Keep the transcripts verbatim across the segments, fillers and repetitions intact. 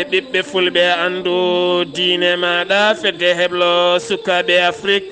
Ɓiɓɓe fulɓe, anndu diine maaɗa, fedde heblo sukaaɓe Afrik.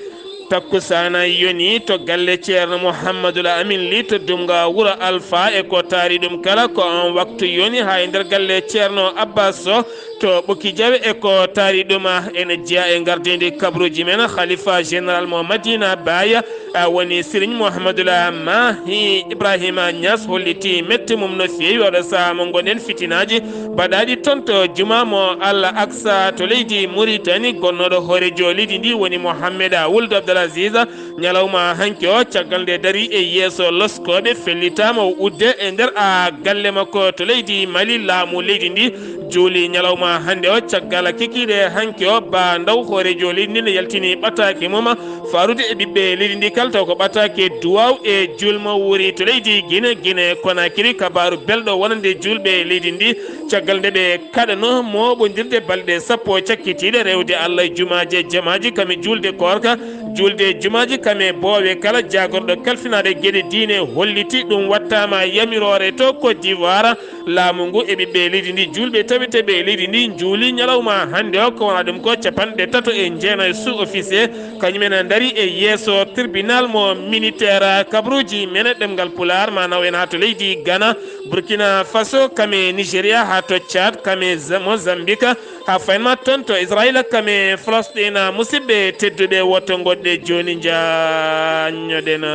Takkusaana yoni to galle Ceerno Muhammadul Amin Li to Dumga wuro Alfa, e ko taari ɗum kala ko on waktu yoni haa e nder galle Ceerno Abbas Soh to Ɓokki Jawe, e ko taari ɗum. Ene jeya e ngardiindi kabruuji men, Khalifa Général mo Madina Baye, a woni Serigne Mouhamadoul Mahi Ibrahima Niass holliti mette mum no feewi oɗo sahaa mo ngonɗen, fitinaaji baɗaaɗi toon to juma mo Al Aqsa to leydi Mauritanie. Gonnooɗo hooreejo leydi ndi woni Mohamed Wuld Abdel Aziz. Ñalawma hanki o, caggal nde dari e yeeso loskooɓe, fellitaama o udde e nder a galle makko to leydi Mali, laamu leydi ndi juuli ñalawma hannde o. Caggal kikiiɗe hanki o, ba ndaw hooreejo leydi ndi ne yaltini ɓataake mum faarude e ɓiɓɓe leydi ndi kala, taw ko ɓataake duwaaw e juulmo wuuri to leydi Gine, Gine Konakiri. Kabaaru belɗo wonande juulɓe leydi ndi, caggal nde ɓe kaɗano mooɓondirde balɗe sappo cakkitiiɗe, rewde Allah e jumaaji e jamaaji, kame juulde koorka, juulde jumaaji, kame boowe kala. Jaagorɗo kalfinaaɗo geɗe diine holliti ɗum wattaama yamiroore to Côte d'Ivoire. Laamu ngu e ɓiɓɓe leydi ndi, juulɓe taweteeɓe e leydi ndi, njuuli ñalawma hannde o, ko wona ɗum ko capanɗe tato e jeenayo sous-officier, kañum en ndari e yeeso tribunal mo militaire. Kabruuji men e ɗemngal Pulaar ma naw en haa to leydi Ghana, Burkina Faso, kame Nigeria, haa to Tchad, kame Z-, Mozambique, haa faynma toon to Israila, kame Falasɗina. Musidɓe tedduɓe, woto ngoɗɗe jooni, njaññoɗen.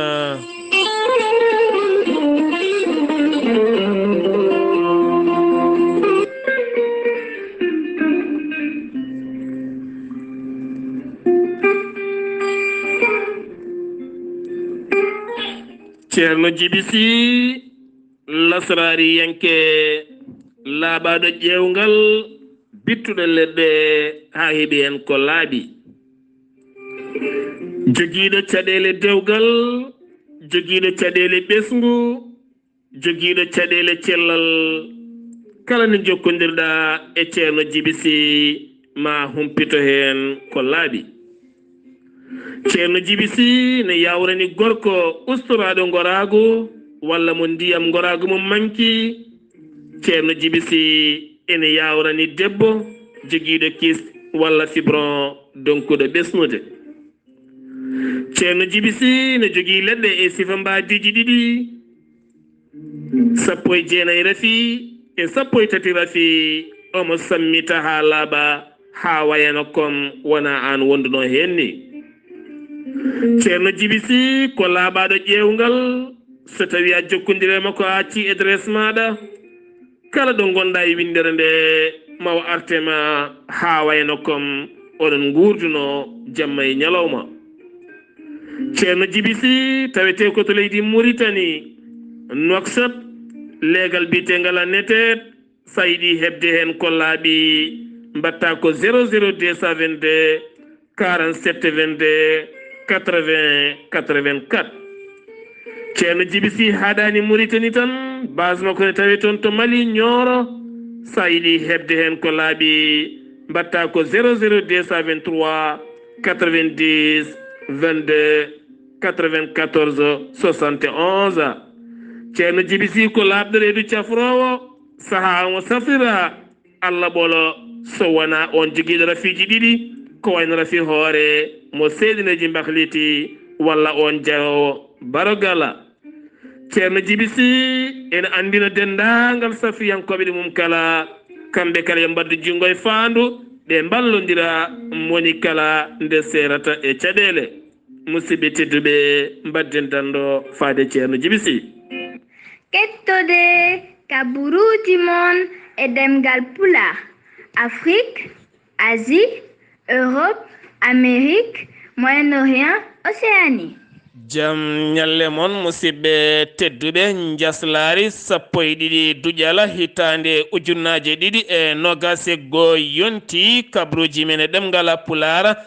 Ceerno Jibi Si, lasraariyanke laaɓaaɗo ƴeewngal, bittuɗo leɗɗe haa heɓi heen ko laaɓi. Jogiiɗo caɗeele dewgal, jogiiɗo caɗeele ɓesngu, jogiiɗo caɗeele cellal, kala nde njokkondirɗaa e Ceerno Jibi Si, ma humpito heen ko laaɓi. Ceerno Jibi Si ne yaawrani gorko ustoraaɗo ngoraagu walla mo ndiyam ngoraagu mum manki. Ceerno Jibi Si ene yaawrani debbo jogiiɗo kyste walla fibrome donkuɗo ɓesnude. Ceerno Jibi Si ne jogii leɗɗe e sifa mbaadiiji ɗiɗi, sappo e jeenayi rafi e sappo e tati rafi. Omo sammita haa laaɓa, haa wayano comme wona aan wonduno heen ni. Ceerno Jibi Si ko laaɓaaɗo ƴeewngal, so tawii a jokkondirii e makko, a accii adresse maaɗa, kala ɗo ngonɗaa e winndere nde, ma o arte ma haa wayano comme oɗon nguurduno jamma e ñalawma. Ceerno Jibi Si tawetee ko to leydi Muritani, Nouakchott, leegal biyeteengal Netet. So a yiɗi heɓde heen ko laaɓi, mbaɗtaa ko zéro zéro deux cent vingt-deux, quarante-sept vingt-deux, quatre-vingts quatre-vingt-quatre. Ceerno Jibi Si haaɗaani Muritani tan, base makko ne tawee toon to Mali, Nioro. So a yiɗi heɓde heen ko laaɓi, mbaɗtaa ko zéro zéro deux cent vingt-trois, quatre-vingt-dix, vingt-deux, quatre-vingt-quatorze, soixante et onze. Ceerno Jibi Si ko laaɓɗo reedu cafroowo, sahaa omo safrira Allah ɓolo, so wonaa oon jogiiɗo rafiiji ɗiɗi, ko wayno rafi hoore mo seedineeji mbahliti, walla oon jayoowo barogala. Ceerno Jibi Si ene anndina denndaangal safriyankooɓe ɗi mum kala, kamɓe kala yo mbaɗdu junngo e faandu, ɓe mballondira moni kala nde seerata e caɗeele. Musidɓe tedduɓe, mbadden danndo faade Ceerno Jibi Si. Kettode kaburuuji mon e ɗemngal Pulaar, Afrique, Asie, Europe, Amérique, Moyen-Orient, Océanie. Jam ñalle mon, musidɓe tedduɓe. Njaslaari sappo e ɗiɗi Duƴala hitaande ujunnaaje ɗiɗi e noogaas e goo yonti, kaburuuji men e ɗemngal Pulaar.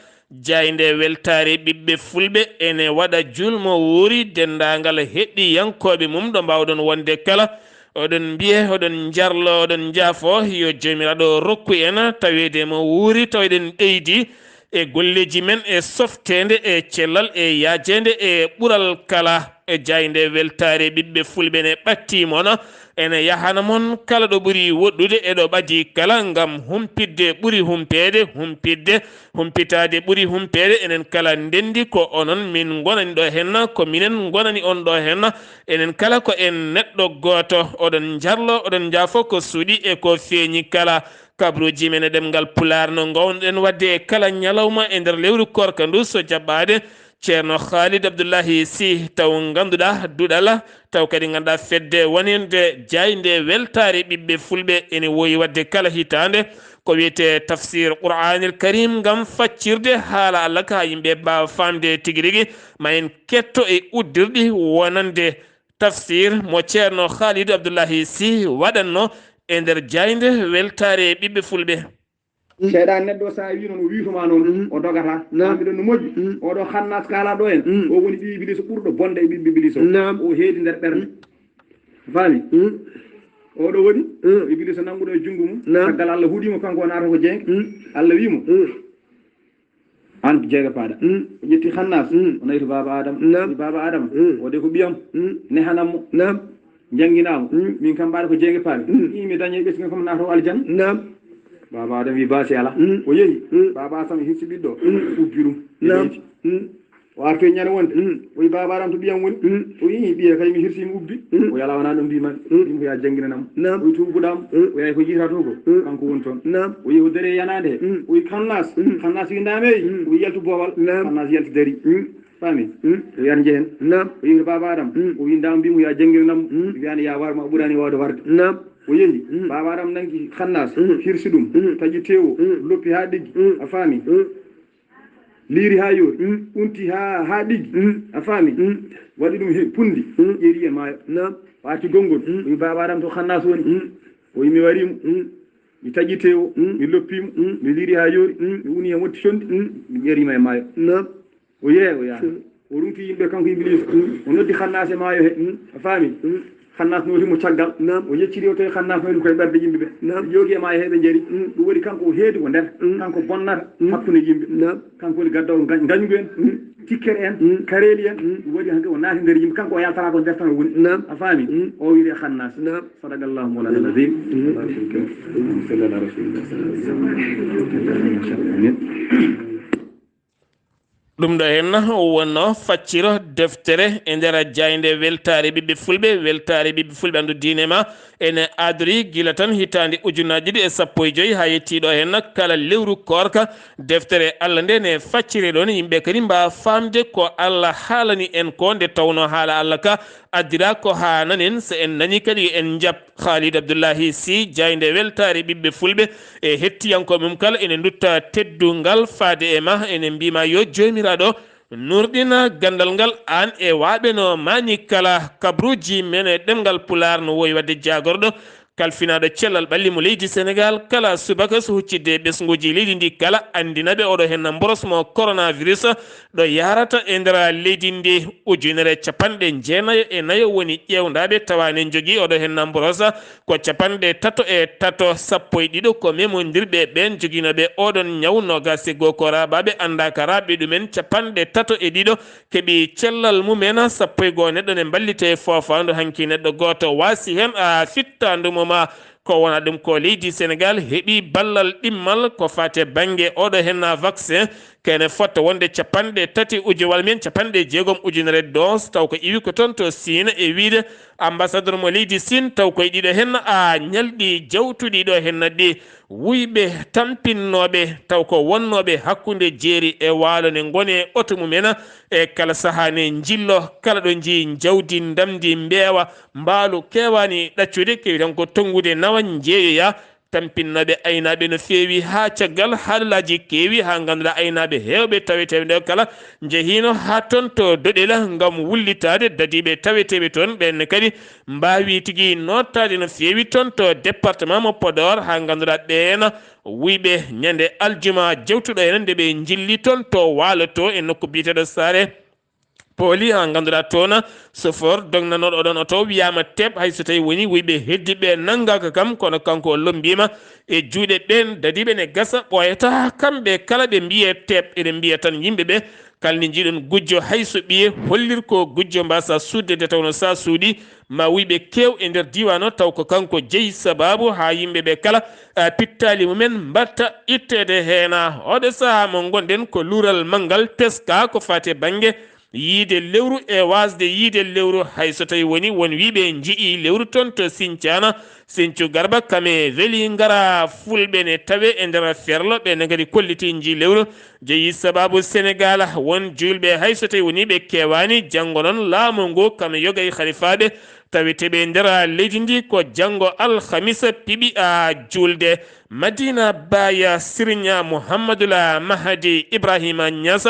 Jaaynde weltaare ɓiɓɓe fulɓe ene waɗa juulmo wuuri denndaangal heɗɗiyankooɓe mum ɗo mbaawɗon wonde kala. Oɗon mbiye, oɗon njarlo, oɗon njaafo, yo Joomiraaɗo rokku en taweede mo wuuri, taw eɗen ɓeydi e golleeji men, e softeende, e cellal, e yaajeende, e ɓural kala. E jaaynde weltaare ɓiɓɓe fulɓe ne ɓattii mon, ene yahana mon kala ɗo ɓuri woɗɗude e ɗo ɓadii kala, ngam humpitde ɓuri humpeede, humpitde, humpitaade ɓuri humpeede. Enen kala ndenndi ko onon min ngonani ɗo henna, ko minen ngonani on ɗo henna. Enen kala ko en neɗɗo gooto. Oɗon njarlo, oɗon njaafo ko suuɗi e ko feeñi kala. Kabruuji men e ɗemngal Pulaar no ngoownoɗen waɗde e kala ñalawma e nder lewru koorka ndu, so jaɓɓaade Ceerno Khalid Abdullahi Sy, taw ngannduɗaa duɗal, taw kadi ngannduɗaa fedde wonande jaaynde weltaare ɓiɓɓe fulɓe ene woyi waɗde kala hitaande ko wiyetee tafsir Qur'aanil Karim, ngam faccirde haala Allah ka, haa yimɓe mbaawa faamde tigi rigi. Ma en ketto e uddirɗi wonande tafsir mo Ceerno Khalid Abdullahi Sy waɗanno e nder jaaynde weltaare ɓiɓɓe fulɓe. Seyɗan neɗɗo, so a wii noon, o wiituma noon, o dogata. Naam. An mbiɗon no moƴƴi. Oɗo Xannas kaala ɗo en, o woni ɓii Iblisa ɓurɗo bonde e ɓiɓɓe Iblisa. Naam. O heedi nder ɓernde. Faami? Oɗo woni Iblisa nannguɗo e junngo mum. Naam. Caggal Allah huɗimo, kanko o naata ko jeynge. Allah wii mo, an ko jeynge paaɗa. O ƴetti Xannas, o nayti baaba Adama. Naam. Wi, baaba Adama, o de ko ɓiyam. Nehanam mo. Naam. Njannginaa mo. Min kam mbaɗa ko jeynge paami. Ii, mi daña e ɓesngu kam naata o aljanna. Naam. Baaba Adama wi, baasi alaa. O yehi. Baaba Adama hirsi ɓiɗɗo. Ubbi ɗum. Naam. O artoyi ñande wonde. O wi, baaba Adama, to ɓiyam woni? O wi, ii, ɓiya kay mi hirsi mi ubbi. O wi, alaa, wonaa ɗum mbiimi. Mbiimi ko yaa jannginanam. Naam. O wi, to ubbuɗaa mo? O wi, ay, ko yiyataa to ko? Kanko woni toon. Naam. O yehi o darii e yanaande he. O wi, Xannas. Xannas wi, ndaamee. O wi, yaltu boowal. Naam. Xannas yalti darii. Faami? O wi, ar njehen. Naam. O yehi to baaba Adama. O wi, ndaw mbiimi ko yaa jannginanam. Wiyaani yaa war ma, ɓuraani waawde warde. Naam. O yehi. Baaba Adama nangi Xannas. Hirsi ɗum. Taƴi teewo. Loppi haa ɗiggi. A faami? Liiri haa yoori. Unti haa, haa ɗiggi. A faami? Waɗi ɗum he punndi. Ƴeeri e maayo. Naam. O arti gonngol. O wi, baaba Adama, to Xannas woni? O wi, mi warii mo. Mi taƴi teewo. Mi loppi mo. Mi liiri haa yoori. Mi uni he motti conndi. Mi ƴeeri mo e maayo. Naam. O yehi, o yaha. O runti yimɓe, kanko Iblisa. O noddi Xannas e maayo he. A faami? Xannas nooti mo caggal. Naam. O yecciri o tawi Xannas nooti koye ɓerɗe yimɓe ɓe. Naam. Ɓe joogi e maayo he, ɓe njari. Ɗum waɗi kanko o heedi o nder. Kanko bonnata hakkunde yimɓe. Naam. Kanko woni gaddowo ngañ-, ngañgu en, tikkere en, kareeli en. Ɗum waɗi hanki o naati nder yimɓe. Kanko o yaltata ko nder tan o woni. Naam. A faami? O wiyetee Xannas. Naam. Sadakallahu mawlana al-azim. Allahumma salli ala rasulillah sallallahu alaihi wasallam. Amin. Ɗum ɗo henna wonno facciro deftere e nder jaaynde weltaare ɓiɓɓe fulɓe, weltaare ɓiɓɓe fulɓe anndu diine ma. Ene adori gila tan hitaande ujunaaji ɗiɗi e sappo e joy haa yettii ɗo henna kala lewru koorka. Deftere Allah nde ne faccire ɗon yimɓe kadi mbaawa faamde ko Allah haalani en ko, nde tawno haala Allah ka addira ko haa nanen. So en nani kadi en njaɓ Khalid Abdullahi Sy, jaaynde weltaare ɓiɓɓe fulɓe, e hettiyankooɓe mum kala ene ndutta teddungal faade e ma, ene mbiima yo Joomiraaɗo nurɗina ganndal ngal aan e waaɓe no maani kala. Kabruuji men e ɗemngal Pulaar no woyi waɗde jaagorɗo kalfinaaɗo cellal ɓalli mo leydi Senegaal kala subaka so huccidde e ɓesnguuji leydi ndi kala, anndina ɓe oɗo henna mboros mo coronavirus ɗo yahrata e nder leydi ndi. Ujunere capanɗe jeenayo e nayo woni ƴeewndaaɓe tawa ne njogii oɗo henna mboros, ko capanɗe tato e tato, sappo e ɗiɗo ko memondirɓe ɓeen joginooɓe oɗon ñaw, noogaas e goo ko raaɓaaɓe anndaa ka raaɓɓe ɗumen, capanɗe tato e ɗiɗo keɓi cellal mumen, sappo e goo neɗɗo ne mballitee foofaandu, hanki neɗɗo gooto waasi heen a fittaandu mum. Ko wona ɗum ko leydi Senegaal heɓi ballal ɗimmal ko faati e bannge oɗo henna vaccin, kene fotta wonde capanɗe tati ujowal men capanɗe jeegom ujunere dose, taw ko iwi ko toon to Siin, e wiyde ambassadeur mo leydi Siin, taw koye ɗiɗo henna a ñalɗi jawtuɗi ɗo henna ɗi. Wuyɓe tampinnooɓe taw ko wonnooɓe hakkunde jeeri e waalo ne ngoni e oto mumen e kala sahaa ne njillo, kala ɗo nji njawdi ndamndi mbeewa, mbaalu keewaani ɗaccude, kewi tan ko tonngude nawa njeeyoya. Tampinnooɓe aynaaɓe no feewi haa caggal, haalaaji keewi haa ngannduɗaa aynaaɓe heewɓe taweteeɓe nde kala njehiino haa toon to Doɗel ngam wullitaade dadiiɓe taweteeɓe toon, ɓeen ne kadi mbaawi tigi nootaade no feewi toon to département mo Podor, haa ngannduɗaa ɓeen wuyɓe ñande aljuma jewtuɗo en nde ɓe njilli toon to waalo to e nokku biyeteeɗo Saare Pooli, haa ngannduɗaa toon sofor dognanooɗo oɗon oto wiyaama teep, hay so tawii woni wuyɓe heddiiɓe nanngaaka kam, kono kanko o lommbiima e juuɗe ɓeen dadiiɓe ne gasa ɓooyata, kamɓe kala ɓe mbiyee teep, eɗen mbiya tan yimɓe ɓe Kala nde njiiɗon gujjo, hay so ɓiye hollir ko gujjo, mbaasa suuɗde, nde tawno sa suuɗi, ma wuyɓe keew e nder diiwaan o, taw ko kanko jeyi sabaabu haa yimɓe ɓe kala, a, pittaali mumen mbaɗta itteede heena. Oɗo sahaa mo ngonɗen ko luural manngal teska ko faati e bannge yiide lewru e waasde yiide lewru, hay so tawi woni won wiyɓe njiyii lewru toon to Sincana, Sinthiou Garba, kam e Vélingara, fulɓe ne tawe e nder ferlo, ɓe ne kadi kolliti njii lewru. Jeyi sabaabu Senegal, won juulɓe hay so tawi woni ɓe keewaani, janngo noon laamu ngu kam e yoga e halifaaɓe taweteeɓe e nder leydi ndi ko janngo alhamisa piɓi a juulde. Madina Baye Sirña Muhammadul Mahdi Ibrahima Niass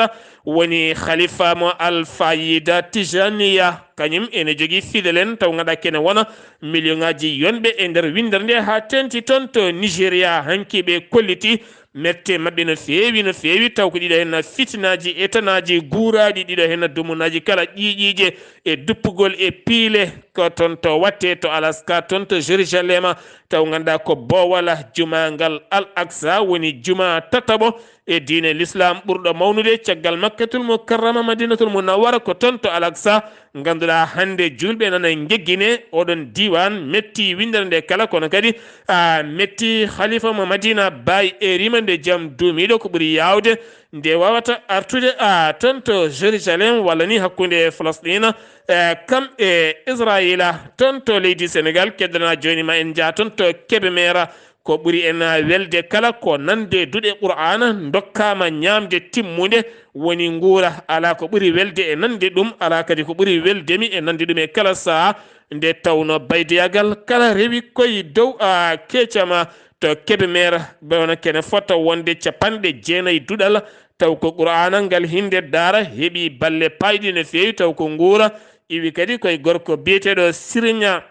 woni khalifa mo Al Fayda Tijaniya. Kañum ene jogii fidel en taw ngannduɗaa kene wona million ŋaaji yonɓe e nder winndere nde haa teeŋti toon to Nigeria. Hanki ɓe kolliti mette maɓɓe no feewi, no feewi, taw ko ɗiɗo heen fitinaaji e tanaaji guuraaɗi, ɗiɗo heen dumunaaji kala ƴiiƴiije e duppugol e piile. Ko toon to watte to Alaska, toon to Jerusalem, taw ngannduɗaa ko boowal jumaa ngal Al Aqsa woni jumaa tataɓo e diine Lislaam ɓurɗo mawnude caggal Makkatul Mukarrama, Madinatul Munawwara, ko toon to Al Aqsa. Ngannduɗaa hannde juulɓe nana njeggine oɗon diiwaan, metti winndere nde kala, kono kadi, a, metti khalifa mo Madina Baye e rimande jam duumiiɗo ko ɓuri yaawde nde wawata artude, a, toon to Jerusalem walla ni hakkunde Falasɗina, e, kam e Israila. Toon to leydi Senegal, keddana jooni ma en njaa toon to Kébémer. Ko ɓuri en welde kala ko nande duɗe Qur'aana, ndokkaama ñaamde timmunde, woni nguura. Alaa ko ɓuri welde e nande ɗum, alaa kadi ko ɓuri weldemi e nande ɗum e kala saha, nde tawno baydoyagal kala rewi koye dow, a, keecama to Kébémer, ɓe wona kene fota wonde capanɗe jeenayi duɗal, taw ko Qur'aana ngal hinde daara, heɓi balle payɗi no feewi, taw ko nguura, iwi kadi koye gorko biyeteeɗo Sirña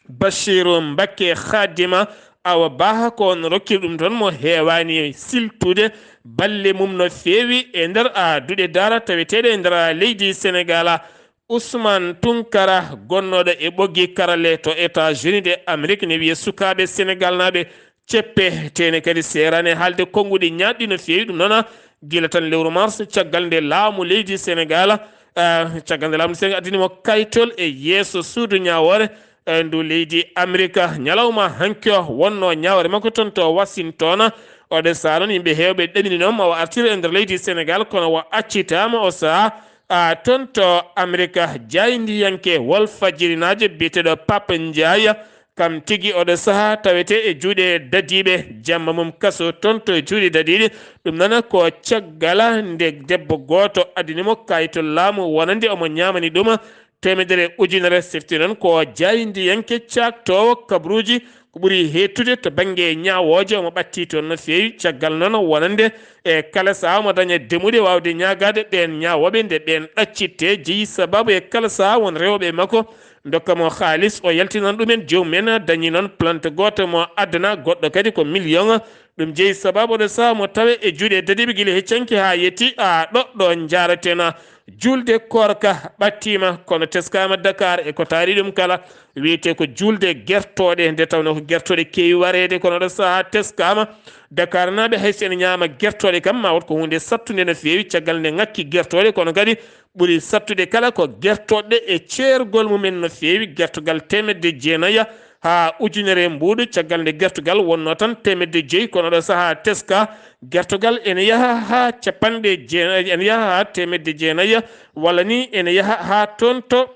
Bachiru Mbakke Khadima Awa Baha, ko on rokkiri ɗum toon, mo heewaani siltude balle mum no feewi e nder, a, duɗe daara taweteeɗe e nder, a, leydi Senegal. Ousmane Tunkara, gonnooɗo e ɓoggi karale to États-Unis de Amérique, ne wiya sukaaɓe Senegal naaɓe ceppe, tene kadi seerani haalde konnguɗi ñaaɗɗi no feewi. Ɗum noon, gila tan lewru mars, caggal nde laamu leydi Senegal, ah, caggal nde laamu Senegal addani mo kayitol e yeeso suudu ñaawoore, eh, ndu leydi Amerika. Ñalawma hanki o wonno ñaawoore makko toon to Washington. Oɗo saha noon, yimɓe heewɓe ɗaminino ma o artira e nder leydi Senegal, kono o accitaama o saha, ah, toon to Amerika. Jaayndiyanke Walfajirinaajo biyeteeɗo Pape Ndiaye, kam tigi oɗo saha tawete e juuɗe dadiiɓe, jamma mum kaso toon to e juuɗe dadiiɗe. Ɗum noon ko caggal nde debbo gooto addani mo kayitol laamu wonande omo ñaamani ɗum teemedere ujunere. Sifti noon ko jaayndiyanke caaktoowo kabaruuji ko ɓuri heedtude to bannge ñaawooje, omo ɓatti toon no feewi. Caggal noon wonande e kala saha omo daña demuɗe waawde ñaagaade ɓeen ñaawooɓe nde ɓeen ɗaccitte, jeyi sabaabu e kala saha won rewɓe makko ndokka mo kaalis, o yaltinan ɗumen. Joomum en dañi noon plainte gooto mo addana goɗɗo kadi ko million. Ɗum jeyi sabaabu oɗo saha mo tawe e juuɗe dadiiɓe gila heccanki haa yetti a ɗoɗɗo. Njaaraten juulde koorka ɓattiima, kono teskaama Dakar e ko taari ɗum kala. Wiyetee ko juulde gertooɗe, nde tawnoo ko gertooɗe keewi wareede, kono oɗo saha teskaama. Dakarnaaɓe, hay so ene ñaama gertooɗe kam, ma wot ko huunde sattunde no feewi, caggal nde ŋakki gertooɗe, kono kadi ɓuri sattude kala ko gertooɗe e ceergol mumen no feewi. Gertogal teemedde jeenayi haa ujunere mbuuɗu, caggal nde gertogal wonnoo tan teemedde joyi, kono oɗo saha teska, gertogal ene yaha haa capanɗe jeenayi, ene yaha haa teemedde jeenayi, walla ni ene yaha haa toon to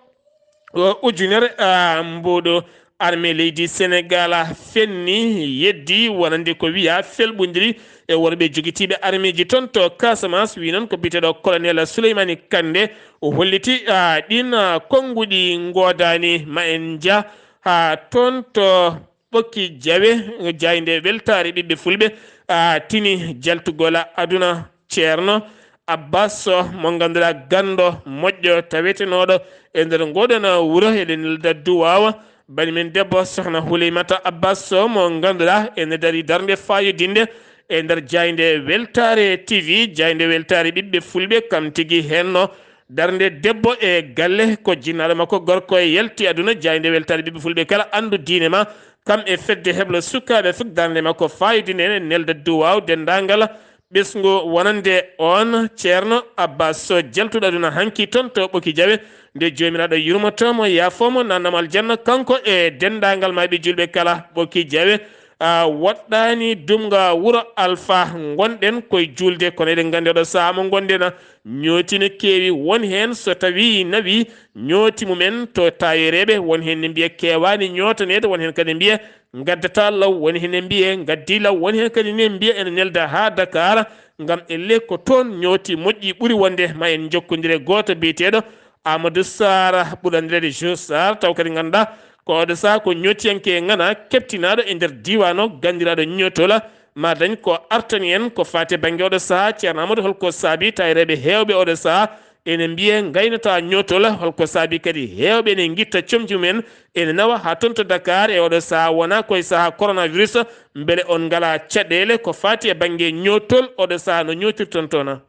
o ujunere, a, mbuuɗu. Armée leydi Senegal fenni, yeddi wonande ko wiya felɓondiri e worɓe jogitiiɓe armeeji toon to Casamance. Wi noon ko biyeteeɗo Colonel Souleymani Kande, o holliti, a, ɗin, a, konnguɗi ngoodani. Ma en njah haa toon to Ɓokki Jawe, jaaynde weltaare ɓiɓɓe fulɓe, a, tini jaltugol aduna. Ceerno Abbas Soh, mo ngannduɗaa ganndo moƴƴo tawetenooɗo e nder ngoɗon wuro, eɗen nelda duwaawa bani men debbo Sohna Huleymata Abbas Soh, mo ngannduɗaa ene darii darnde faayodinde e nder jaaynde weltaare T V, jaaynde weltaare ɓiɓɓe fulɓe, kam tigi henno darnde debbo e galle. Ko jinnaaɗo makko gorko e yalti aduna, jaaynde weltaare ɓiɓɓe fulɓe kala anndu diine ma, kam e fedde heblo sukaaɓe fof darnde makko faayodinde ene nelda duwaaw denndaangal Ɓesngu wonande on Ceerno Abbas Soh, jaltuɗo aduna hanki toon to Ɓoki Jawe, nde Joomiraaɗo yurmoto mo, yaafo mo, naatna mo aljanna, kanko e denndaangal maayɓe juulɓe kala Ɓoki Jawe. A woɗɗaani Dumga Wuro Alfa, ngonɗen koye juulde, kono eɗen nganndi oɗo sahaa mo ngonɗen, ñooti no keewi. Won heen so tawii nawii ñooti mumen to taayoreeɓe, won heen ne mbiya keewaani ñootaneede, won heen kadi mbiya ngaddataa law, woni heen ne mbiye ngaddii law, woni heen kadi ne mbiya ene nelda haa Dakar, ngam elle ko toon ñooti moƴƴi ɓuri wonde. Ma en njokkondire gooto biyeteeɗo Amadou Sarr, ɓurɗo anndireede Jo Sarr, taw kadi ngannduɗaa ko oɗo sahaa ko ñootiyanke ŋana keɓtinaaɗo e nder diiwaan o, ganndiraaɗo ñootola, ma dañ ko artani en ko faati e bannge oɗo sahaa. Ceerno Amadou, holko saabii taayoreeɓe heewɓe oɗo sahaa ene mbiye ngaynataa ñootol? Holko saabii kadi heewɓe ene ngitta comci mumen ene nawa haa toon to Dakar e oɗo sahaa, wonaa koye sahaa coronavirus? Mbele on ngalaa caɗeele ko faati e bannge ñootol oɗo sahaa no ñootirton toon?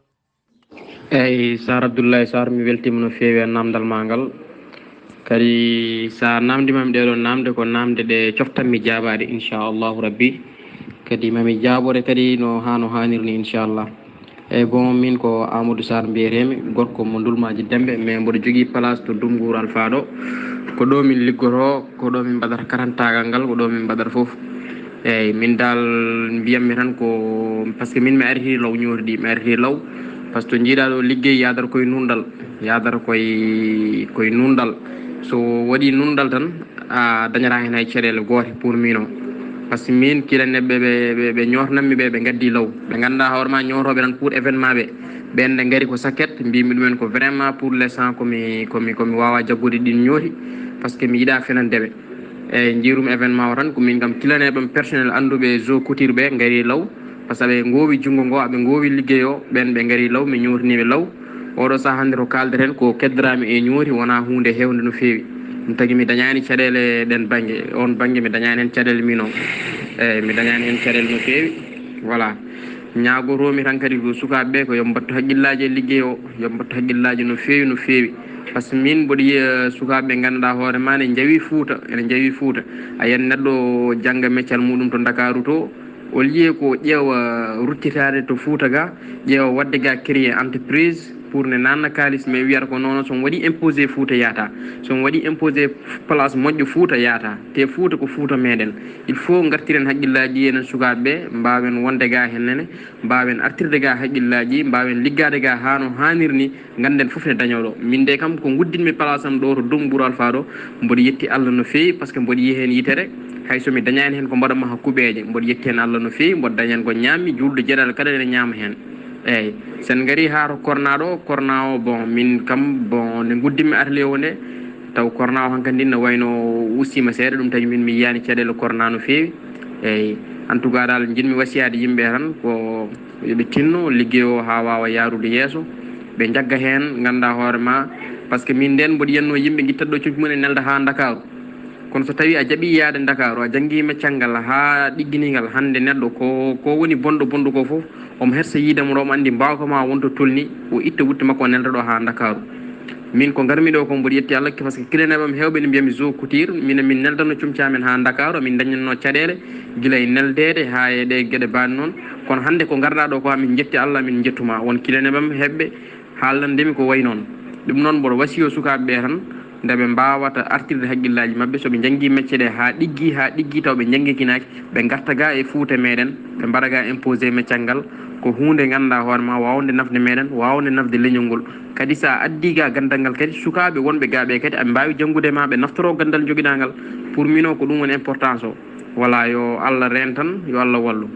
Eyi, Sar Abdoulaye Sar, mi weltiima no feewi e naamndal maa ngal. Kadi so a naamndiima mi ɗee ɗoo naamnde, ko naamnde ɗe coftanmi jaabaade, inchallahu rabbi. Kadi mami jaabore kadi no haa no haaniri ni, inchallah. Eyi, bon, min ko Amadou Sar mbiyeteemi, gorko mo Ndulmaaji Dembe, mais mboɗo jogii place to Dumga Wuro Alfa ɗo. Ko ɗo min liggotoo, ko ɗo min mbaɗata karantaagal ngal, ko ɗo min mbaɗata fof. Eyi, min daal mbiyatmi tan ko, parce que min mi artii law, ñooti ɗi mi artii law, parce que to njiiɗaa ɗo liggey yahdata koye nunɗal, yahdata koye, koye nunɗal. So waɗii nunɗal tan, a dañataa heen hay caɗeele goote pour min o. Parce que min kilaneeɓe ɓe, ɓe, ɓe ñootnammi ɓe, ɓe ngaddii law. Ɓe ngannduɗaa hoore maa ñootooɓe tan pour événement ɓe. Ɓeen nde ngari ko sakket, mbiymi ɗumen ko vraiment pour l'instant ko mi, ko mi, ko mi waawaa jaggude ɗiin ñooti, parce que mi yiɗaa fenande ɓe. Eyi, njiirum événement o tan, ko min kam kilaneeɓe am personnel annduɓe Zo Couture ɓe ngari law, parce que aɓe ngoowi junngo ngo, aɓe ngoowi liggey o, ɓeen ɓe ngari law, mi ñootini ɓe law. Oɗo sahaa hannde to kaaldeten ko keddaraami e ñooti, wonaa huunde heewnde no feewi. Ɗum tagi mi dañaani caɗeele ɗeen bannge, oon bannge mi dañaani heen caɗeele min o. Eyi, mi dañaani heen caɗeele no feewi. Voilà. Ñaagotoomi tan kadi ko sukaaɓe ɓe ko yo mbattu haqqillaaji e liggey o, yo mbattu haqqillaaji no feewi, no feewi. Par ce que min mboɗo yiya sukaaɓe ɓe ngannduɗaa hoore maa ne njawi Fuuta, ene njawi Fuuta. A yiyat neɗɗo jannga meccal muɗum to Ndakaaru to, au lieu ko ƴeewa ruttitaade to Fuuta ga, ƴeewa waɗde ga créer entreprise pour ne naatna kaalis, mais wiyata ko non, so mi waɗii imposé Fuuta yahata. So mi waɗii imposé place moƴƴo Fuuta yahata. Te Fuuta ko Fuuta meɗen. Il faut ngartiren haqqillaaji enen sukaaɓe ɓe, mbaawen wonde ga heen nene, mbaawen artirde ga haqqillaaji, mbaawen liggaade ga haa no haaniri ni, ngannden fof ne dañoo ɗo. Min de kam ko nguddinmi place am ɗo to Dumga Wuro Alfa ɗo, mboɗo yetti Allah no feewi, par ce que mboɗo yiya heen yitere, hay so mi dañaani heen ko mbaɗanmi haa kuɓeeje, mboɗo yetti heen Allah no feewi, mboɗo daña heen ko ñaammi, juulɗo jeɗal kala ene ñaama heen. Eeyi, so en ngarii haa to Corona ɗo, Corona o, bon, min kam, bon, nde nguddinmi atelier o nde, taw Corona o hankadi ne wayno ustiima seeɗa, ɗum tagi min mi yiyaani caɗeele Corona no feewi. Eeyi, en tout cas daal, njiɗmi wasiyaade yimɓe tan ko yo ɓe tinno liggey o haa waawa yaarude yeeso, ɓe njagga heen, ngannda hoore maa, par ce que min ndeen mboɗo yiyatnoo yimɓe ngittat ɗo comci mum en nelda haa Ndakaaru. Kono so tawii a jaɓii yahde Ndakaaru, a janngii meccal ngal haa ɗigginii ngal, hannde neɗɗo ko, ko woni bonɗo bonɗo ko fof, omo hersa yiide mo ɗo, omo anndi mbaawka maa won to tolni, o itta wutte makko o nelda ɗo haa Ndakaaru. Min ko ngarmi ɗo ko mboɗo yetti Allah, par ce que kilaneeɓe am heewɓe ne mbiyami Zo Couture, minen min neldano comci amen haa Ndakaaru, min dañatno caɗeele gila e neldeede haa e ɗe geɗe baaɗe noon. Kono hannde ko ngarɗaa ɗo ko, amin njetti Allah, min njettuma. Won kilaneeɓe am heɓɓe haalnandemi ko wayi noon. Ɗum noon mboɗo wasiyo sukaaɓe ɓe tan, nde ɓe mbaawata artirde haqqillaaji maɓɓe, so ɓe njanngi mecce ɗe haa ɗiggi, haa ɗiggi taw ɓe njanngikinaaki, ɓe ngarta ga e Fuuta meɗen, ɓe mbaɗa ga imposé meccal ngal, ko huunde ngannduɗaa hoore maa waawnde nafde meɗen, waawnde nafde leñol ngol. Kadi so a addii ga ganndal ngal kadi, sukaaɓe wonɓe ga ɓe kadi aɓe mbaawi janngude ma, ɓe naftoro ganndal njogiɗaa ngal. Pour min o ko ɗum woni importance o. Voilà, yo Allah reen tan, yo Allah wallu.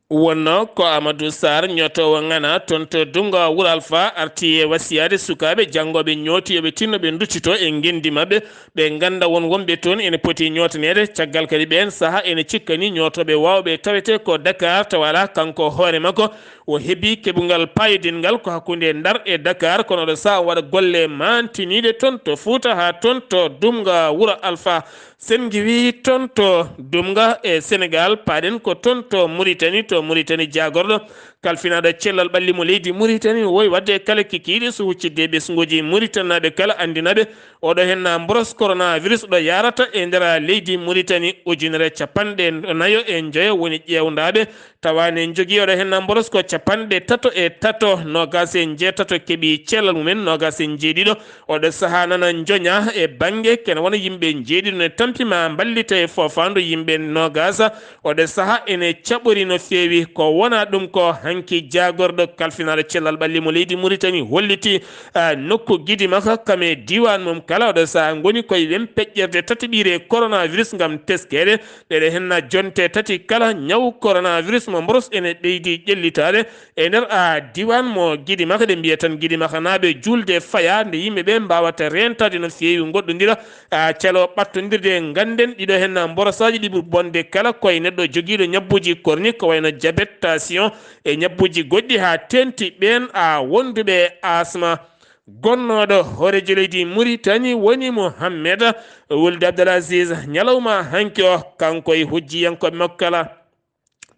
Wonnoo ko Amadou Sarr, ñootoowo ŋana toon to Dumga Wuro Alfa, arti e wasiyaade sukaaɓe janngooɓe ñooti yo ɓe tinno ɓe nduttitoo e ngenndi maɓɓe, ɓe ngannda won wonɓe toon ene poti ñootaneede. Caggal kadi ɓeen sahaa ene cikkani ñootooɓe waawɓe tawetee ko Dakar, tawa alaa kanko hoore makko o heɓi keɓungal paayodinngal ko hakkunde Ndar e Dakar, kono oɗo sahaa o waɗa golle maantiniiɗe toon to Fuuta haa toon to Dumga Wuro Alfa. Sen ngiwii toon to Dumga e Senegaal, paaɗen ko toon to Muritani, to Muritani jaagorɗo kalfinaaɗo cellal ɓalli mo leydi Muritani, wowi waɗde kala kikiiɗe so huccidde e ɓesnguuji Muritanaaɓe kala, anndina ɓe oɗo henna mboros coronavirus ɗo yarata e nder leydi Muritani. Ujunere capanɗe nayo e njoyo woni ƴeewndaaɓe, tawa ne njogii oɗo henna mboros ko capanɗe tato e tato, noogaas e njeetato keɓii cellal mumen, noogaas e njeeɗiɗo. Oɗo sahaa nana njoña e bannge kene wona yimɓe njeeɗiɗo ne tampi ma mballita e foofaandu yimɓe noogaas. Oɗo sahaa ene caɓori no feewi, ko wona ɗum ko hanki jaagorɗo kalfinaaɗo cellal ɓalli mo leydi Muritani holliti, ah, nokku gidi makko kam e diiwaan mum kala. Oɗo sahaa ngoni koye wem peƴƴerde tataɓiire coronavirus ngam teskeede. Ɗeɗe henna jonte tati kala ñaw coronavirus mo mboros ene ɓeydi ƴellitaade e nder, ah, diiwaan mo gidi makko. Ɗe mbiya tan gidi makko naaɓe juulde fayaa nde yimɓe ɓe mbaawata reentaade no feewi, ngoɗɗondira, ah, calo ɓattondirde. Ngannden ɗiɗo henna mborosaaji ɗi ɓuri bonde kala koye neɗɗo jogiiɗo ñabbuuji chronique ko wayno diabète, tension e ñabbuuji goɗɗi haa teenti ɓeen, ah, wonduɓe asma. Gonnooɗo hooreejo leydi Muritani woni Mohammed Wuld Abdel Aziz. Ñalawma hanki o, kanko e hujjiyankooɓe makko kala,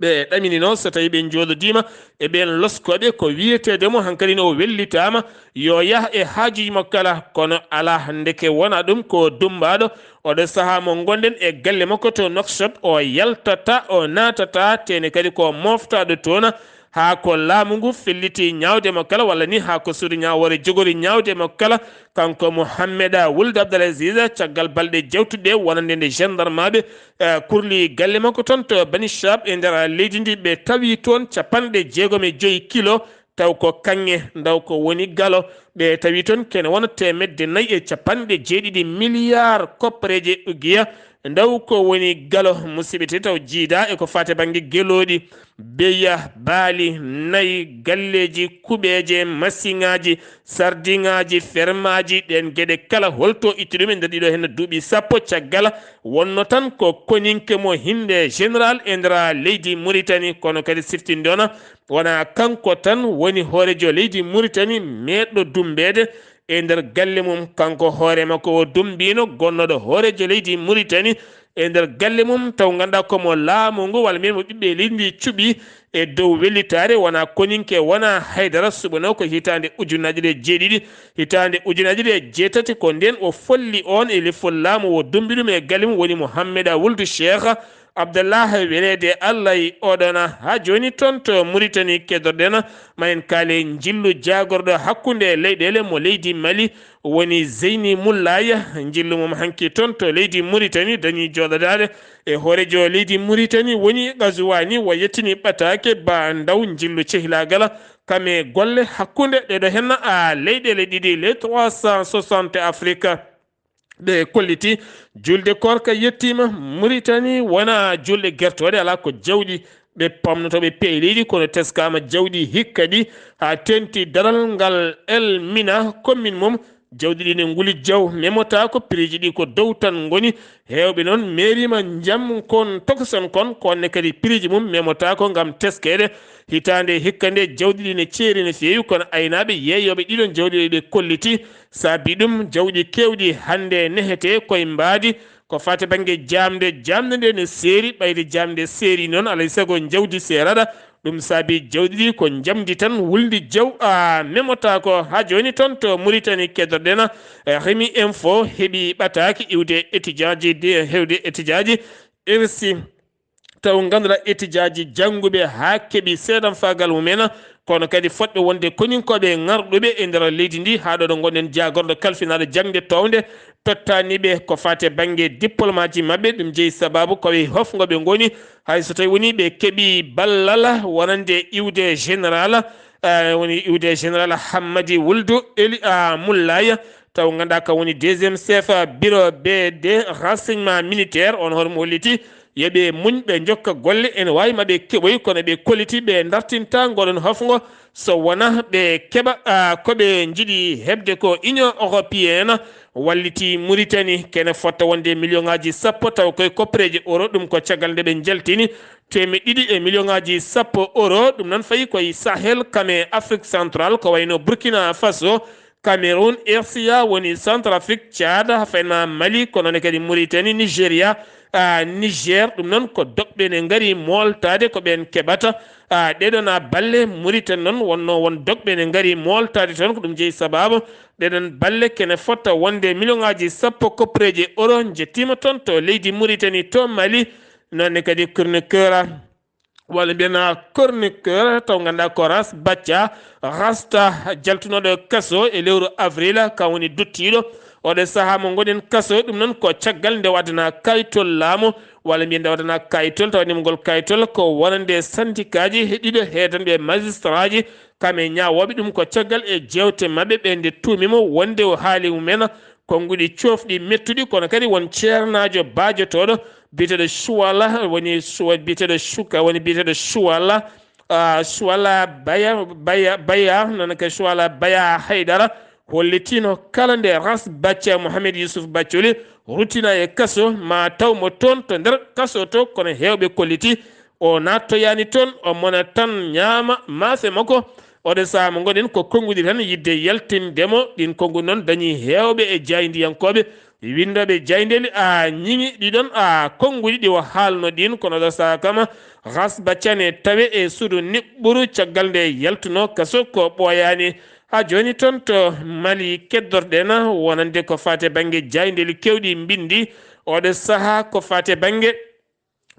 ɓe ɗaminino so tawi ɓe njoododiima e ɓeen loskooɓe ko wiyeteede mo hankadi no o wellitaama yo yah e haajuuji makko kala, kono alaa, ndeke wona ɗum ko dummbaaɗo. Oɗo sahaa mo ngonɗen e galle makko to Nouakchott, o yaltata, o naatata, tene kadi ko mooftaaɗo toon. Haa ko laamu ngu felliti ñaawde mo kala, walla ni haa ko suudu ñaawoore jogori ñaawde mo kala, kanko Mohammeda Wuld Abdel Aziz, caggal balɗe jawtuɗe wonande nde gendarmaaɓe, eh, kurli galle makko toon to Bani Chab e nder leydi ndi, ɓe tawi toon capanɗe jeegom e joyi kilo, taw ko kaŋŋe, ndaw ko woni galo. Ɓe tawi toon kene wona teemedde nayi e capanɗe jeeɗiɗi miliyaar koppareeje ugiya, ndaw ko woni galo. Musidɓe tedduɓe, taw jiida e ko faati bannge gelooɗi, beya, baali, nayi, galleeji, kuɓeeje, masiŋaaji, sardiŋaaji, fermaaji, ɗeen geɗe kala, holto itti ɗum e nder ɗiɗo heen duuɓi sappo caggal? Wonno tan ko koninke mo hinde général e nder leydi Muritani, kono kadi siftinde ona wona kanko tan woni hooreejo leydi Muritani meeɗɗo dummbeede e nder galle mum. Kanko hoore makko o dummbino gonnooɗo hooreejo leydi Muritani e nder galle mum, taw ngannduɗaa ko mo laamu ngu walla mbiyen mo ɓiɓɓe leydi ndi cuɓi e dow wellitaare, wona koninke, wona haydara. Suɓanoo ko hitaande ujunnaji ɗiɗi e jeeɗiɗi, hitaande ujunnaji ɗiɗi e jeetati, ko ndeen o folli oon e lefol laamu, o dummbi ɗum e galle mum, woni Mohammeda Wuldu Cheikh Abdallah, weleede Allah e oɗona. Haa jooni toon to Muritani keddoɗen, ma en kaale njillu jaagorɗo hakkunde leyɗeele mo leydi Mali, woni Zeyni Mullaaya. Njillu mum hanki toon to leydi Muritani dañi jooɗodaade e hooreejo leydi Muritani, woni Gazuwaani, o yettini ɓataake ba ndaw njillu cehilaagal kam e golle hakkunde ɗeɗo henna a leyɗeele ɗiɗi, les trois cent soixante Afrique. Ɓe kolliti julde koorka yettiima Muritani, wona julɗe gertooɗe, alaa ko jawɗi ɓe pamnoto ɓe peeleyɗi, kono teskaama jawɗi hikka ɗi haa teenti daral ngal El Mina, commune mum. Jawɗi ɗi ne nguli jaw, memotaako, piriji ɗi ko dow tan ngoni. Heewɓe noon meeriima njam kon tokosen kon, ko onne kadi piriji mum memotaako ngam teskeede. Hitaande hikka nde jawɗi ɗi ne ceeri no feewi, kono aynaaɓe yeeyooɓe ɗiɗon jawɗi ɗi ɓe kolliti. Saabi ɗum, jawɗi keewɗi hannde nehetee koye mbaadi. Ko faati bannge jaamde, jaamde nde ne seeri, ɓayde jaamde seeri noon, alay sago njawdi seeraɗa. Ɗum saabi jawɗi ɗi ko njamdi tan wulndi jaw, a memotaako. Haa jooni toon to Muritani keddoɗen, eh, Rimi Info heɓi ɓataake iwde étudiant ji de, hewde étudiant ji irsi. Taw ngannduɗaa étudiant ji jannguɓe haa keɓi seedam faagal mumen, kono kadi fotɓe wonde koninkooɓe ŋarɗuɓe e nder leydi ndi. Haa ɗo ɗo ngonɗen, jaagorɗo kalfinaaɗo jaŋde townde tottani ɓe ko faati e bannge diplôme aji maɓɓe. Ɗum jeyi sababu ko e hofngo ɓe ngoni, hay so tawi woni ɓe keɓi ballal wonande iwde général, eh, woni iwde général Hammadi Wuldu Eli a Mullaya, taw ngannduɗaa kam woni deuxième chef bureau B D renseignement militaire. On hoore mo holliti yo ɓe muñ, ɓe njokka golle, ene waawi ma ɓe keɓoy, kono ɓe kolliti ɓe dartinta ngoɗon hofngo so wona ɓe keɓa, ah, ko ɓe njiɗi heɓde ko. Union européenne walliti Muritani kene fotta wonde million ŋaaji sappo, taw koye koppareeje euro, ɗum ko caggal nde ɓe njaltini teemeɗɗe ɗiɗi e million ŋaaji sappo euro. Ɗum noon fayi koye Sahel, kam e Afrique centrale, ko wayno Burkina Faso, Cameroun, R C A, woni Centrafrique, Tchad, haa fayin ma Mali, kono ne kadi Mauritanie, Nigeria, a Niger. Ɗum noon ko dokɓe ne ngari mooltaade ko ɓeen keɓata. A ɗeɗon a balle Muritani noon wonno won dokɓe ne ngari mooltaade toon, ko ɗum jeyi sababu ɗeɗon balle kene fota wonde million aji sappo koppereeji euro njettiima toon to leydi Muritani to Mali. Noon ne kadi chroniqueur a walla mbiyen a chroniqueur taw ngannduɗaa ko Ras Bacca, Rasta, jaltunooɗo kaso e lewru avril, kam woni duttiiɗo oɗo sahaa mo ngonɗen kaso. Ɗum noon ko caggal nde waɗana kayitol laamu walla mbiyen nde waɗana kayitol taw nimgol kayitol ko wonande syndicat ji e ɗiɗo heedanɓe magistrat ji. Kam e ñaawooɓe ɗum ko caggal e jeewte maɓɓe ɓe nde tuumi mo wonde o haali mumen konnguɗi coofɗi mettuɗi, kono kadi won ceernaajo baajotooɗo biyeteeɗo Suwala, woni Suwa-, biyeteeɗo Suka, woni biyeteeɗo Suwala, ah, Suwala Baya, Baya, Baya, noon ko Suwala Baya Haydara, hollitino kala nde Ras Bacca Mohamed Yusuf Baccoli ruttina e kaso, ma taw mo toon to nder kaso to, kono heewɓe kolliti o naattoyaani toon, o mona tan ñaama maafe makko. Oɗo sahaa mo ngonɗen ko konnguɗi tan yidde yaltinde mo, ɗin konnguɗi noon dañi heewɓe e jaayndiyankooɓe winndooɓe jaayndeeli a ñiŋi ɗiɗon a konnguɗi ɗi o haalno ɗin, kono oɗo sahaa kama Ras Bacca ne tawe e suudu niɓɓuru caggal nde yaltuno kaso ko ɓooyaani. Haa jooni toon to Mali keddorɗen wonande ko faati e bannge jaayndeeli keewɗi mbinndi oɗo sahaa ko faati e bannge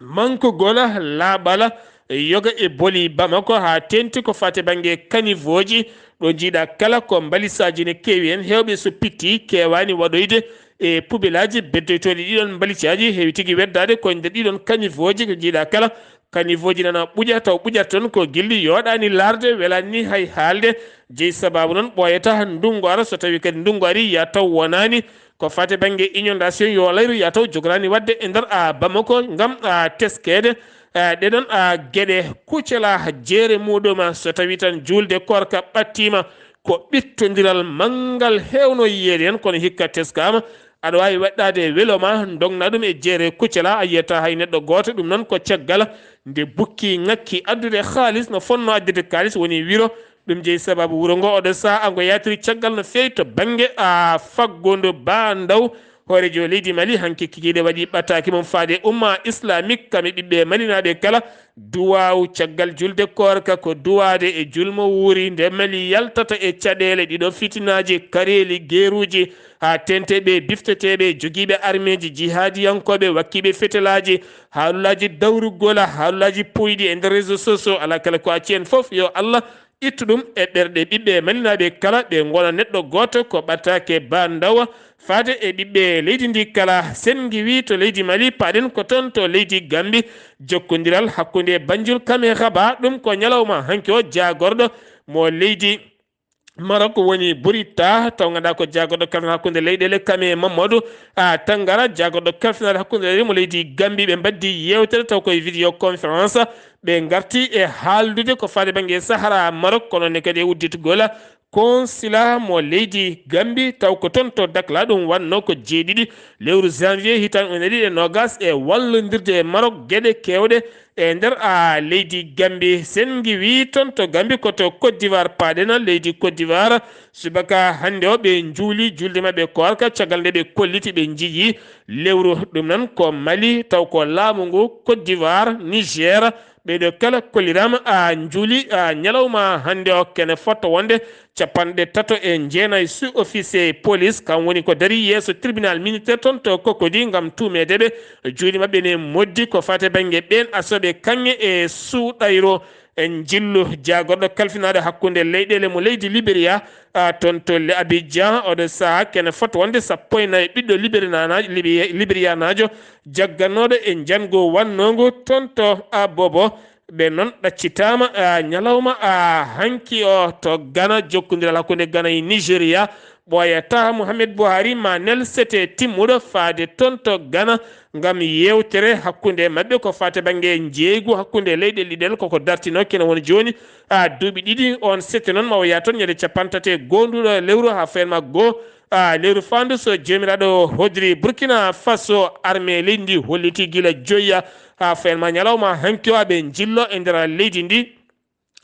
mankugol laaɓal yoga e boli Bamako haa teeŋti ko faati e bannge kaniwooji. Ɗo njiiɗa kala ko mbalisaaji ne keewi heen, heewɓe so pitti keewaani waɗoyde e pubelaaji beddoytooɗi ɗiɗon mbalisaaji, heewi tigi weddaade ko e nder ɗiɗon kaniwooji. Ko njiiɗa kala kaniwooji nana ɓuƴa taw ɓuƴata toon ko gilli yooɗaani laarde, welaani ni hay haalde. Jeyi sababu noon ɓooyata ndunngu ara, so tawii kadi ndunngu arii ya taw wonaani ko faati e bannge inondation yo layru ya taw jogoraani waɗde e nder a Bamako ngam a teskeede a ɗeɗon a geɗe. Kucela jeere muɗum so tawii tan juulde koorka ɓattiima ko ɓittondiral manngal heewno yiyeede heen, kono hikka teskaama aɗa waawi waɗɗaade e welo ma ndogna ɗum e jeere Kucela, a yiyata hay neɗɗo gooto. Ɗum noon ko caggal nde bukki ŋakki addude haalis no fotnoo addude kaalis woni wiro. Ɗum jeyi sababu wuro ngo oɗo sahaa ngo yaltiri caggal no feewi to bannge a faggundu ba ndaw. Hooreejo leydi Mali hanki kikiiɗe waɗi ɓataaki mum faade umma islamique kam e ɓiɓɓe malinaaɓe kala. Duwaawu caggal julde koorka ko duwaade e julmo wuuri nde Mali yaltata e caɗeele ɗiɗo fitinaaji kareeli geeruuji haa teeŋteeɓe bifteteeɓe jogiiɓe armeeji jihaadiyankooɓe wakkiiɓe fetelaaji haalulaaji dawrugol haalulaaji puuyɗi e nder réseau sociaux alaa kala ko acci en fof yo Allah ittu ɗum e ɓerɗe ɓiɓɓe malinaaɓe kala ɓe ngona neɗɗo gooto ko ɓataake ba ndawa faade e ɓiɓɓe leydi ndi kala. Sen ngiwi to leydi Mali paɗen ko toon to leydi Gambi jokkondiral hakkunde Banjul kam e Raba ɗum ko ñalawma hanki o jaagorɗo mo leydi Maroc woni Burita taw ngannduɗaa ko jaagorɗo kalfinaade hakkunde leyɗeele kam e Mamadou a Tangara jaagorɗo kalfinaade hakkunde leyɗeele mo leydi Gambi ɓe mbaddi yeewtere taw koye vidéo conférence. Ɓe ngarti e haaldude ko faade bannge Sahara Maroc, kono ne kadi e udditgol consulat mo leydi Gambi, taw ko toon to Dakla. Ɗum wannoo ko jeeɗiɗi lewru janvier hitaande ujunere ɗiɗi e noogas e wallondirde e Maroc geɗe keewɗe e nder a leydi Gambi. Sen ngiwi toon to Gambi ko to Côte d'Ivoire paaɗen, leydi Côte d'Ivoire subaka hannde o ɓe njuuli julde maɓɓe koorka caggal nde ɓe kolliti ɓe njiyi lewru. Ɗum noon ko Mali, taw ko laamu ngu Côte d'Ivoire, Niger, ɓeeɗo kala kolliraama a njuuli a ñalawma hannde o kene fotto wonde capanɗe tato e jeenayi sous-officier police, kam woni ko darii yeeso tribunal militaire toon to Cocody ngam tuumeede ɓe juuɗe maɓɓe ne moddi ko faati e bannge ɓeen asooɓe kaŋŋe e suuɗayro. En njillu jaagorɗo kalfinaaɗo hakkunde leyɗeele mo leydi Liberia, a, toon to le Abidjan, oɗo sahaa kene fota wonde sappo e nayi ɓiɗɗo Liberia-, Libi-, Liberiyanaajo jagganooɗo e njanngu wannoongu toon to Abobo. Ɓe noon ɗaccitaama, a, ñalawma, a, hanki o to Ghana, jokkondiral hakkunde Ghana e Nigeria. Ɓooyata Mohamed Buhari ma nel sete timmuɗo faade toon to Ghana ngam yeewtere hakkunde maɓɓe ko faati bannge njeeygu hakkunde leyɗe ɗiɗen koko dartino kene woni jooni, a, duuɓi ɗiɗi. On sete noon ma o yaha toon ñande capanɗe tati e goo nduɗo lewru haa feen ma goo, a, lewru faandu so joomiraaɗo hodiri Burkina Faso, armée leydi ndi holliti gila joyya haa feen ma ñalawma hanki o aɓe njillo e nder leydi ndi.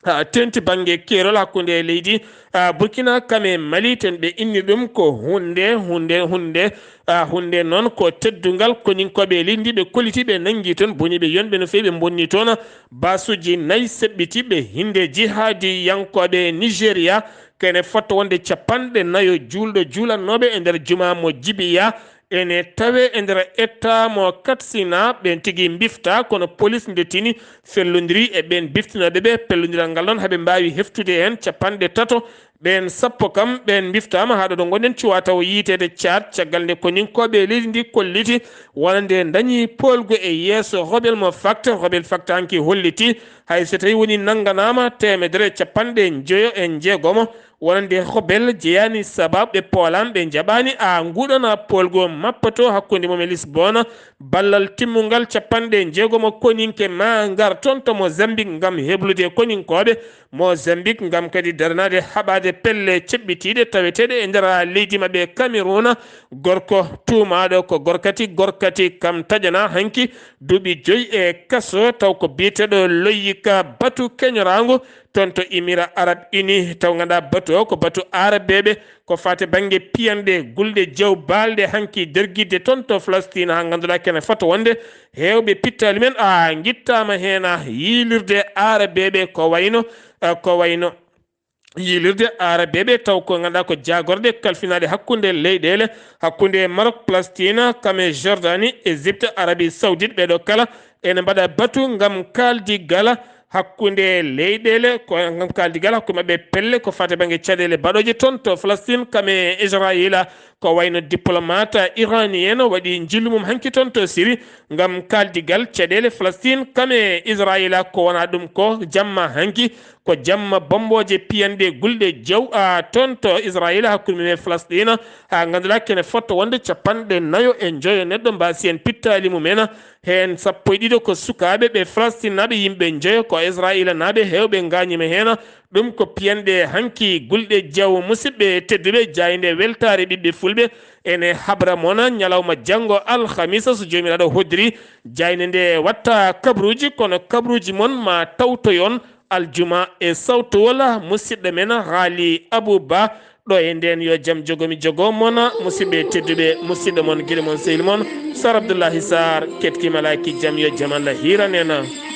ah, teŋti bannge keerol hakkunde leydi, ah, Burkina kam e Mali, ten ɓe inni ɗum ko hunde, hunde, hunde, ah, hunde noon ko teddungal koninkooɓe leydi ndi ɓe kolliti, ɓe nanngi toon, boni ɓe yonɓe no feewi, ɓe bonni toon baasuuji nayi seɓɓiti ɓe hinde jihaadiyankooɓe Nigeria, kene fotto wonde capanɗe nayo juulɗo juulannooɓe e nder juma mo jibiya, ene tawe e nder etta mo Katsina, ɓeen tigi mbifta, kono polis nde tini fellondiri e ɓeen biftinooɓe ɓe. Pellondiral ngal noon, haɓe mbaawi heftude heen capanɗe tato. Ɓeen sappo kam, ɓeen mbiftaama haa ɗo ɗo ngonɗen cuwa taw yiiteede caat, caggal nde koninkooɓe leydi ndi kolliti wonande ndañi poolgu e yeeso Robel mo Fakta. Robel Fakta hanki holliti, hay so tawi woni nannganaama teemedere e capanɗe njoyo e njeegomo, wonande Robel jeyaani sababu ɓe poolaama, ɓe njaɓaani a nguɗana poolgu mappato hakkunde mum e Lisbona. Ballal timmungal capanɗe njeegomo koninke ma ngar toon to Mozambique ngam heblude koninkooɓe Mozambique ngam kadi daranaade haɓaade pelle ceɓɓitiiɗe taweteeɗe e nder leydi maɓɓe Cameroun. Gorko tuumaaɗo ko gorkati, gorkati kam taƴana hanki duuɓi joyi e kaso, taw ko biyeteeɗo Loyika Batu keñoraango toon to Émirats Arabes Unis, taw ngannduɗaa batu o ko batu Arabeeɓe, ko faati bannge piyanɗe gulɗe jew baalɗe hanki dergidde toon to Falastiin, haa ngannduɗaa kene fota wonde heewɓe pittaali men a ngittaama heen a yiilirde Arabeeɓe ko wayno, eh, ko wayno yiilirde Arabeeɓe taw ko ngannduɗaa ko jaagorɗe kalfinaaɗe hakkunde leyɗeele, hakkunde Maroc, Palestine, kam e Jordanie, Égypte, Arabie Saoudite, ɓeeɗo kala ene mbaɗa batu ngam kaaldigal hakkunde leyɗeele, ko ngam kaaldigal hakkunde maɓɓe pelle ko faati bannge caɗeele baɗooje toon to Palestine, kam e Israayiila, ko wayno diplomate iranien waɗi njillu mum hanki toon to Syrie ngam kaaldigal caɗeele Palestine, kam e Israayiila, ko wona ɗum ko jamma hanki, ko jamma bommbooje piyanɗe gulɗe jew a toon to Israayiila hakkunde mum e Palestine, haa ngannduɗaa kene fotto wonde capanɗe nayo e njoyo neɗɗo mbaasi heen pittaali mumen. Heen sappo e ɗiɗo ko sukaaɓe ɓe Palestinaaɓe, yimɓe njoyo ko Israayiilanaaɓe, heewɓe ngaañiima heen. Ɗum ko piyanɗe hanki gulɗe jew, musidɓe tedduɓe, jaaynde weltaare ɓiɓɓe fulɓe ene habra mon ñalawma janngo alhamisa, so Joomiraaɗo hoddiri. Jaaynde nde watta kabruuji, kono kabruuji mon ma tawtoy on aljuma e sawtowol musidɗo men Haali Abuu Ba. Ɗo e ndeen yo jam jogomi jogo mon, musidɓe tedduɓe, musidɗo mon, giɗo mon, sehil mon, Sar Abdullahi Sar, ketki malaaki jam, yo jam Allah hiiran en.